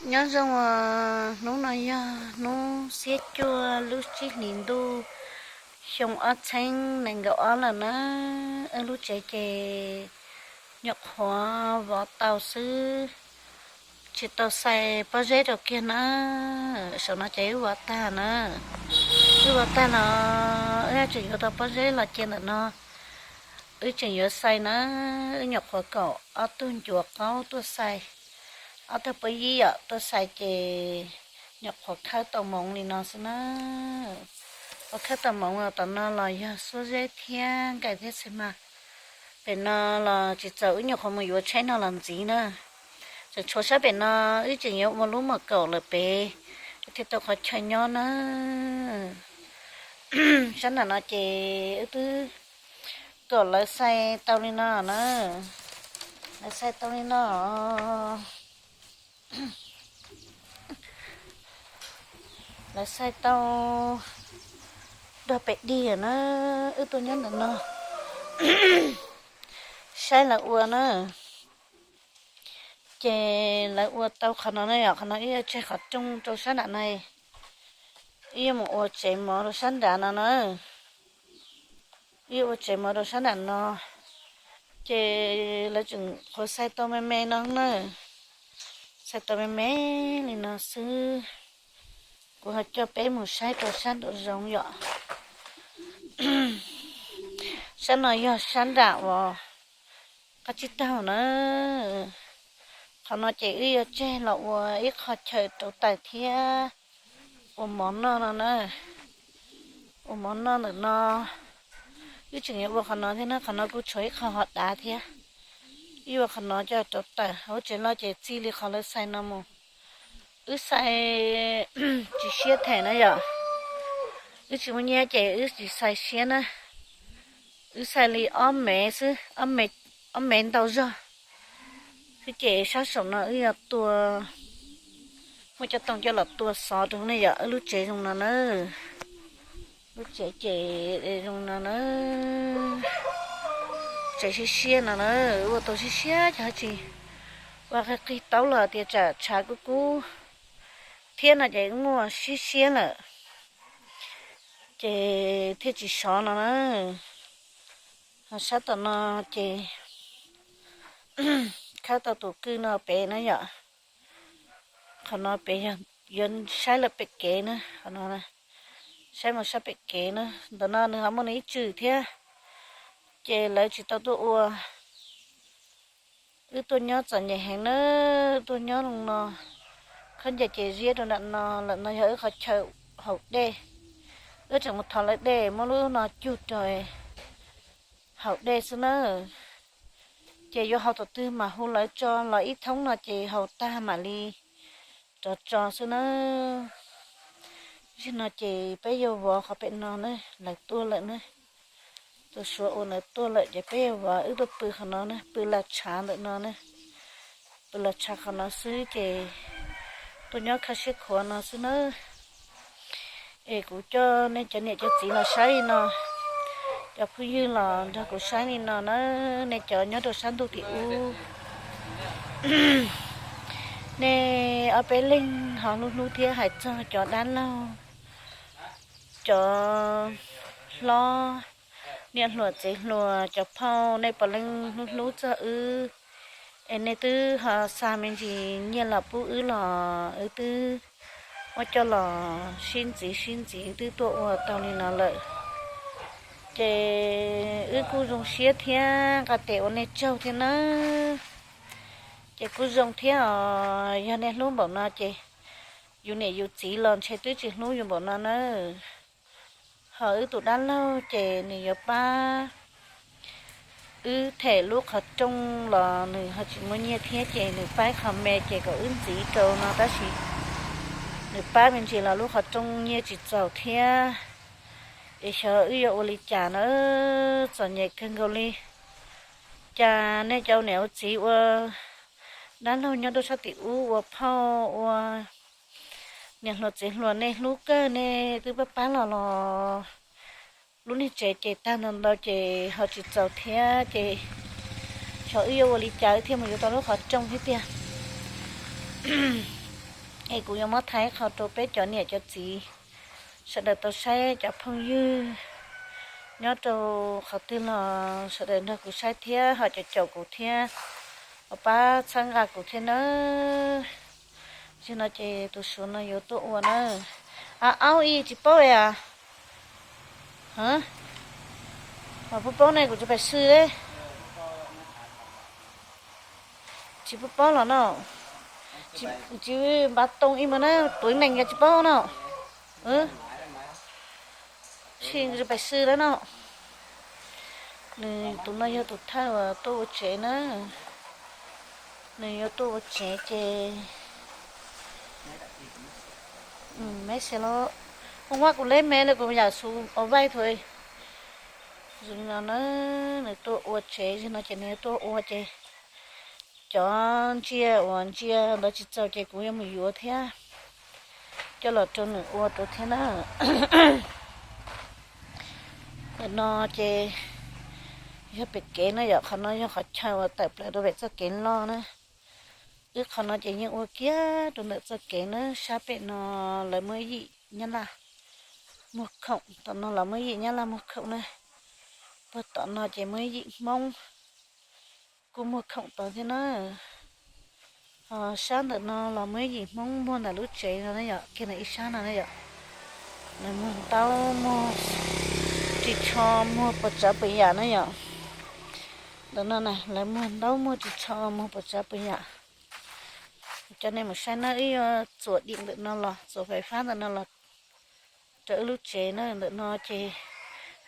Nyob zoo, hnub no yog hnub xiab cuaj lub tsib hlis ntuj xyoo ob txheeb nees nkaum ob lawm na. Wb lub tsev ces nyuam qhuav vov tau xwb, tsis tau xais pob zeb rau kiag na. Saum no ces wb vov tag na, wb vov tag los wb tseem yuav tau pob zeb los cia ntawm no, wb tseem yuav xais na. Wb nyuam qhuav kom ob tug ncuav qaub tuaj xais, ob tug pab yib yom tuaj xais ces nyuam qhuav khawb tau moov li no xwb na. Qhuav khawb tau moov los tom no los yog xuab zeb thiab nqaij thiab xwb mas. Pem no los tsis txaus, wb nyuam qhuav mus yuav tshaib no los ntxiv na. Tseem tshuav sab pem no, wb tseem yuav ua lub mom kaum lawm pem thiaj tau qhov chaw nyob na. Sab nram no ces wb twb kom lawv xais tau li no na. Lawv xais tau li no. Lawv xais tau dog pem dig na. Wb tuaj nyob ntawm no saib lawv ua na. Ces lawv ua tau qhov no na yom, qhov no wb yuav tseg qhov rooj rau sab nram no. Wb yuav mus ua tsev mov rau sab nram no na. Wb yuav ua tsev mov rau sab nram no. Ces lawv tseem qhuav xais tau me me no na. Xais tau me me li no xwb. Kuv ho coj peb mus saib rau sab nraum zoov yom. Sab no yog sab nram uas qab tsib taug na. Qhov no ces wb yuav tseg los ua ib qho chaw rauv taws thiab ua mov noj no na. Ua mov noj ntawm no. Wb tseem yuav ua qhov no thiab na, qhov no kuj tshuav ib qho hov dav thiab. Wb ua qhov no coj rauv taws, hauv tsev loj ces txij li qhov lawv xais no mus. Wb xais tsis siab them na yom. Wb tsis muaj nyiaj ces wb tsis xais siab na. Wb xais li ob mev xwb, ob mev ntau zog xwb ces sab saum no wb yuav tua, muaj cov tooj coj los tua xov rau ne yom. Wb lub tsev zoo no na. Lub tsev ces zoo no na. Tsev siab siab no na, ua tau siab siab ces ho tsis ua qig qig taub los tias tsam tshav kub kub thiab no ces wb muaj siab siab lawm ces thiaj tsis sov no na. Ho sab tom no ces khawb tau tus kwj no pem na yom. Qhov no pem yog yuav saib lawm pem kev na, qhov no saib mus sab pem kev na. Ntawm no nws ho muaj nws ib tswm thiab, ces lawv tsis tau tuaj ua. Wb tuaj nyob txom nyem heev na, tuaj nyob zoo no, khaub ncaws ces ziab rau nram no, lawm no yog wb qhov chaw haus dej. Wb tseem mus thov lawv dej muab lub no cug rau haus dej xwb na. Ces yuav haus thaum twg mas hu lawv tso los ib thoob no ces haus tag mam li rov tso xwb na. Zaum no ces peb yuav vov qhov pem no na, lawv tuaj lawm na. Tus Suav ua ntawd tuaj lawm ces peb yuav vov, wb tuaj pw qhov no na, pw las tshav ntawm no na. Pw las tshav qhov no xwb ces tuaj nyob khawb siab khuav no xwb na. Es kuv coj nej cov niam cov txiv los saib li no, cov phooj ywg los nrog kuv saib li no na, nej cov nyob rau sab ntuj tim ub. Nej ob peb leeg ho hlub hlub thiab hais txog cov dab laug, cov hlob, niam hluas txiv hluas, cov phauj, nej puav leej hlub hlub txog wb, es nej twb ho xa me ntsis nyiaj los pub wb los wb twb muab coj los sib ntxiv sib ntxiv twb tuaj ua tau li no lawm. Ces wb kuj zoo siab thiab nqa tes ua nej tsaug thiab nawb. Ces kuj zoo thiab os, yog nej hlub npaum no ces yus niam yus txiv los ntshe twb tsis hlub yus npaum no nawb. Ho wb tus dab laug ces nws yuav pab wb them lub qhov rooj los nws ho tsis muaj nyiaj thiab ces nws pab qhov me ces kom wb ntxiv rau no tab sis nws pab me ntsis los lub qhov rooj nyiaj tsis txaus thiab. Es xyov wb yuav ua li cas na, txom nyem kawg nkaus li. Cas nej cov niam ua txiv ua dab laug nyob rau sab tim ub ua phauj ua niam hluas txiv hluas nej hlub kawg nej twb pab pab los los lub niag tsev ces tag ntau ntau ces ho tsis txaus thiab ces xyov wb yuav ua li cas wb thiaj mus yuav tau lub qhov rooj thiab tiag. Es kuv yuav muab thaij qhov rau peb cov niam cov txiv sawv daws tau saib, cov phooj ywg nyob rau qhov twg los sawv daws nrog kuv saib thiab ho caum caum kuv thiab, ho pab txhawb nqa kuv thiab nawb. Zaum no ces tus Suav no yuav tuaj ua na. Aub, ib tsis paub a. Mas pub paub ne, kuv tsis pais xwb. Tsis pub paub los no. Tsis npaj too ib mas na, tuav neeg yog tsis paub no. Tsis pais xwb lawm no. Nws tus no yog tus thawj uas tuaj ua tsev na. Nws yuav tuaj ua tsev ces me xes los, ua kuv leb me lawm, kuv yam xu os vaij thuav. Zoo li no na, nws tuaj ua tsev, zaum no ces nws yuav tuaj ua ces cov ntsia uas ntsia ntawd tsis txaus ces kuv yuav mus yuav thiab, coj los rau nws ua rau thiab na. Ntawm no ces yog pem kev na yom, qhov no yog qhov chaw uas tawm plaws rau pem txoj kev loj na. Wb qhov no ces yeej ua kiag rau ntawm txoj kev na, sab pem no lawv muaj yim Nyab Laj muag khoom, tom no los muaj yim Nyab Laj muag khoom na. Puag tom no ces muaj yim Hmoob kuj muag khoom tod thiab na. Ho sab ntawm no los muaj yim Hmoob muag ntawm lub tsev no na yom, kiag ntawm ib sab no na yom. Lawv muag ntaub muag ris tsho muag puas tsav puas yam na yom. Ntawm no na lawv muag ntaub muag ris tsho muag puas tsav puas yam. Coj nej mus saib na, wb yuav txuas dim ntawm no los, txuas fais fab ntawm no los rau wb lub tsev na. Ntawm no ces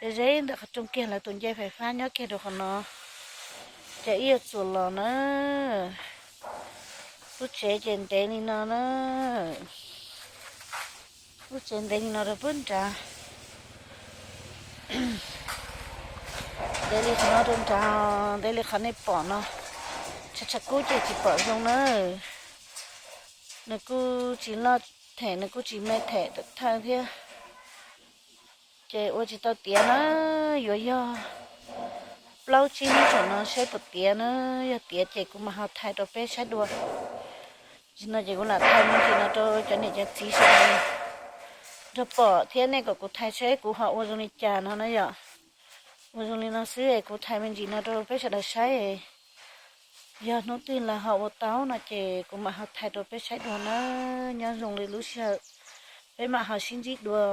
ze ze ntawm qhov rooj kiag, lawv tus ncej fais fab nyob kiag rau qhov no. Ces wb yuav txuas los na. Lub tsev ces ntev li no na. Lub tsev ntev li no rau puag nrad. Ntev li qhov no rau nrad, ntev li qhov nej pom no. Tshav tshav kub ces tsis pom zoo na. Nws kuj tsis loj them, nws kuj tsis me them thawj thiab. Ces ua tsis tau tiav na, yuav yog plaub tsib hnub saum no saib puas tiav na. Yog tiav ces kuv mam ho thaij rau peb saib dua. Tam sim no ces kuv lam thaij me ntsis no rau cov niam cov txiv sawv daws nrog pom thiab nej kom kuv thaij seb kuv ho ua zoo li cas no na yom. Ua zoo li no xwb es kuv thaij me ntsis no rau peb sawv daws saib. Yog hnub twg lawv ho ua tau no ces kuv mam ho thaij rau peb saib dua na. Nyob zoo li lub sij hawm, peb mam ho sib ntsib dua.